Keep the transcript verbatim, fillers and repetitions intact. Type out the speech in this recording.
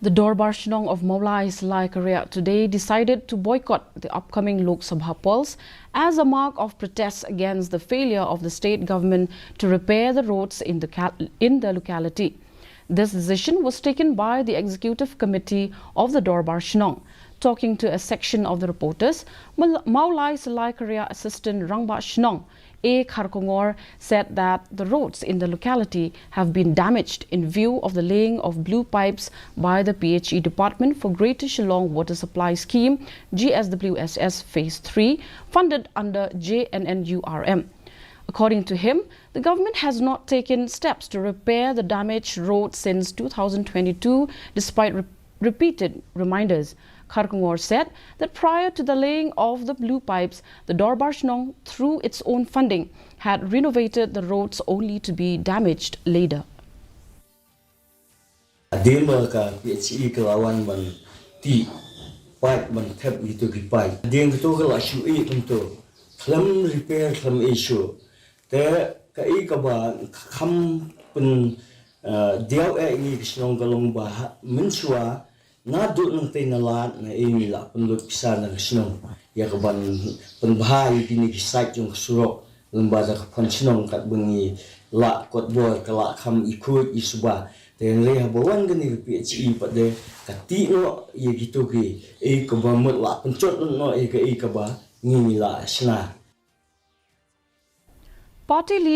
The Dorbar Shnong of Mawlai Salai Kariak today decided to boycott the upcoming Lok Sabha polls as a mark of protest against the failure of the state government to repair the roads in the, cal- in the locality. This decision was taken by the executive committee of the Dorbar Shnong. Talking to a section of the reporters, Mal- Mawlai Salai Kariak Assistant Rangbah Shnong A Kharkongor said that the roads in the locality have been damaged in view of the laying of blue pipes by the P H E Department for Greater Shillong Water Supply Scheme, G S W S S Phase three, funded under J N N U R M. According to him, the government has not taken steps to repair the damaged road since two thousand twenty-two, despite re- repeated reminders. Kharkongor said that prior to the laying of the blue pipes, the Dorbar Shnong, through its own funding, had renovated the roads only to be damaged later. Dima ka P H E ka lawan ban ti pipe ban thep gitu ki pipe. Ding gitu ka la shu i kuntu khlem repair khlem issue. Te ka i ka ba kham pen diau e ngi ki shnong ka long ba mynshuwa na du nang te na la na i ngi la pen lut pisa na ki shnong. Ya ka ban pen bha i kini ki site jong ka surok. Lem ba da ka pon shnong kat ba ngi la kot bor ka la kham i khuid i suba. Te ngi ha ba wan kani ka P H E pat de ka ti no ya gitu ki i ka ba mut la pen chot no ya ka i ka ba ngi ngi la shna. Party leader